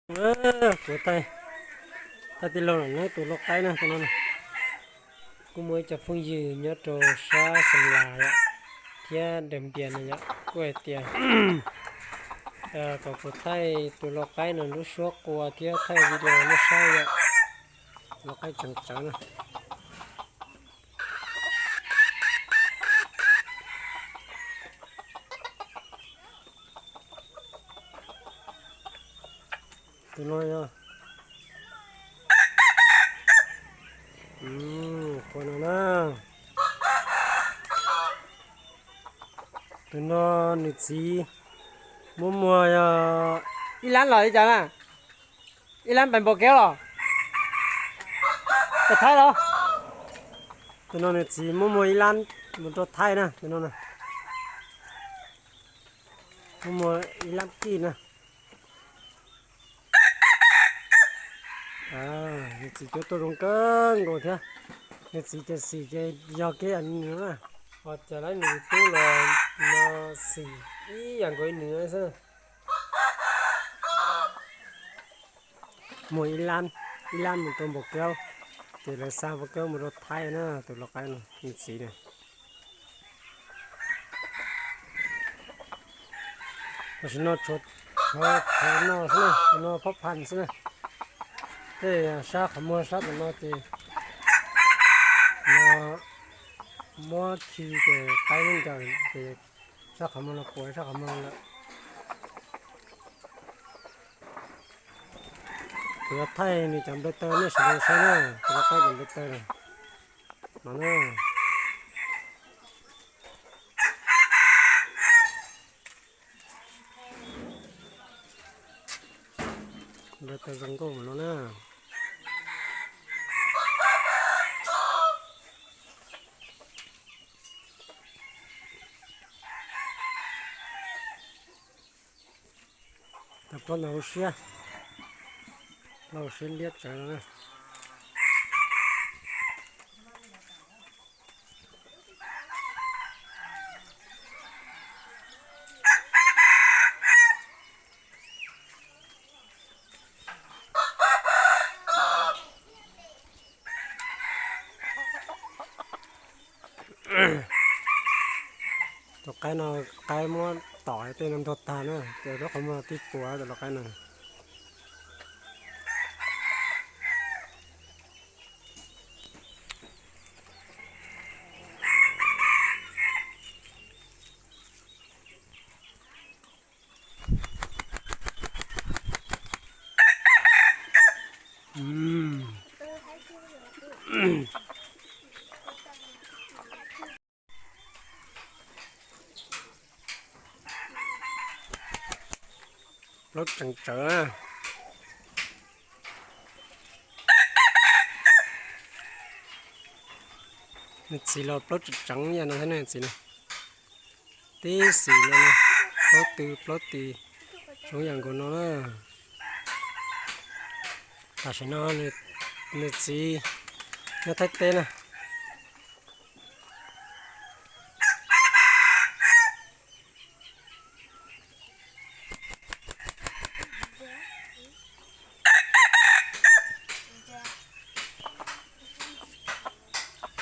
Kuv thaij, thaij tij laug Nom Neeb tus lau qaib na, tus no na. Kuj muaj ib co phooj ywg nyob rau sab Xeem Las yom, thiab Dawm Npias no yom, kuj hais tias kom kuv thaij tus lau qaib no lub suab qua thiab thaij video nej saib yom. Lau qaib tseem tsawv na. Tus no yog, tus no na, tus no nws txiv muab muag yog ib lab los li cas na, ib lab pais npaum kev los, pais Thaib los. Tus no nws txiv muab muag ib lab mus rau Thaib na, tus no na, muab muag ib lab kij na. Nws txiv cuab tuaj zoo kawg nkaus thiab. Nws txiv ces xim ces yog kiag nws na. Ho cas lawv nws tub los no xim ib yam nkaus li nws xwb. Muag ib lab, ib lab mus rau npaum kev, ces lawv xa npaum kev mus rau Thaib na, tus lau qaib no nws txiv na. Tam sim no tshuav, tshuav no xwb na, no phob phan xwb na. Tej sab qhov muag sab tom no ces no muab khi ces qaib muab ncaws ces sab qhov muag no puas sab qhov muag lawm. Kuv yuav thaij nws cov nplej taw nej sawv daws saib na, kuv yuav thaij cov nplej taw no na. Nplej taw zoo nkauj no na. Tau plaub ntawd hauv siab, plaub hauv siab liab tsawv no na. Tus qaib no, qaib muab tom tej no ntog tag na, ces lub qhov muag tib puas tus lau qaib no. Plaub tseem tsawv. Nws txiv los plaub tseem tseev yam no thiab nws txiv na. Tib xim no na, plaub tw plaub tw, zoo yam nkaus no na. Tam sim no nws txiv nyob Thaib teb na.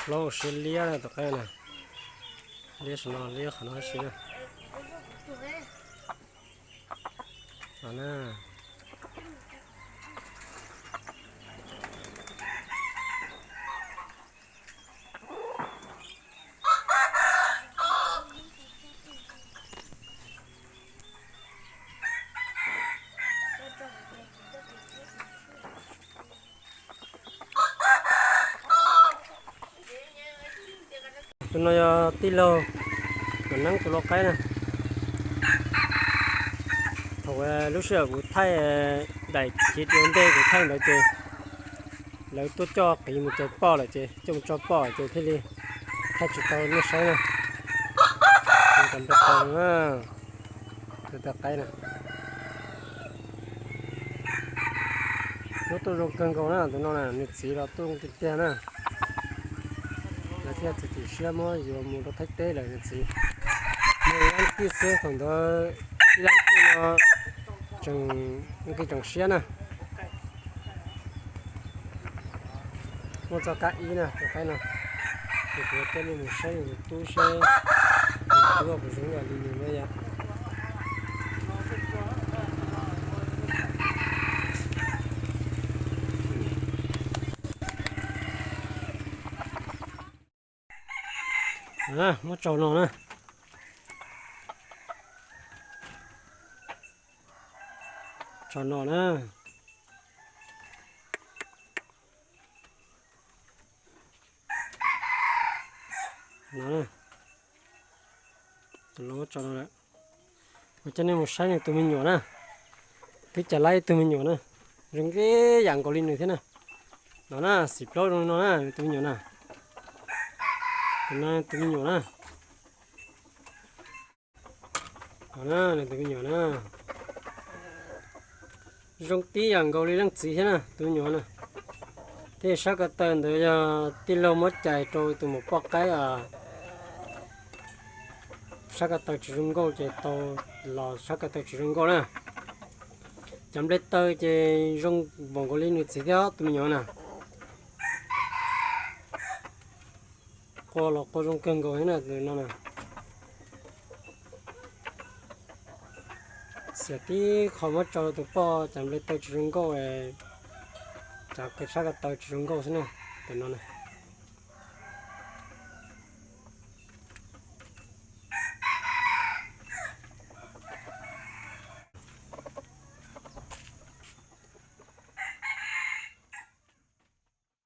Plaub siab liab tus qaib na, liab saum no liab qhov no tab sis na. Tus no yog tij laug Nom Neeb tus lau qaib na. Thaum lub sij hawm kuv thaij daim chiv dua ntej kuv thaij ntawd ces lawv tuaj coj qiv mus caw poj lawm ces coj mus tso poj ces thiaj li thaij tsis tau nej saib na. Tus nplej taw na, tus qaib na. Lub tuaj zoo kawg nkaus na, tus no na nws txiv los tuaj tiag tiag na. Lawv thiaj txiav txim siab muab yuav mus rau Thaib teb lawm nws txiv. Muaj ib lab kij xwb, thaum ntawd ib lab kij no tseem, nqi tseem siab na. Muaj txoj kab ib na, tus qaib no. Ces kuv coj nej mus saib nws tus tub seb nws tub puas zoo ib yam li nws no yom. Muab tso no na. Tso no na. No, tus loj muab tso no lawm. Kuv coj nej mus saib nws tus me nyuam na. Twb cais laib ib tug me nyuam na, zoo ib yam nkaus li nws thiab na. No na, xim plaub zoo li no na, nws tus me nyuam na. Tus no tus me nyuam na. No na, nws tus me nyuam na. Zoo tib yam nkaus li leej txiv thiab na, tus me nyuam na. Thiab sab ko taw ntawd yog tij laug muab cais rau tus maum poj qaib. Sab ko taw tsis zoo nkauj ces tau los sab ko taw tsis zoo nkauj na. Cov nplej taw ces zoo npaum nkaus li nws txiv thiab tus me nyuam na. Qua los qua zoo kawg nkaus thiab na, no na. Xiam tib qho muab tso tus poj cov nplej taw tsis zoo nkauj, cov sab ko taw tsis zoo nkauj xwb na, tus no na.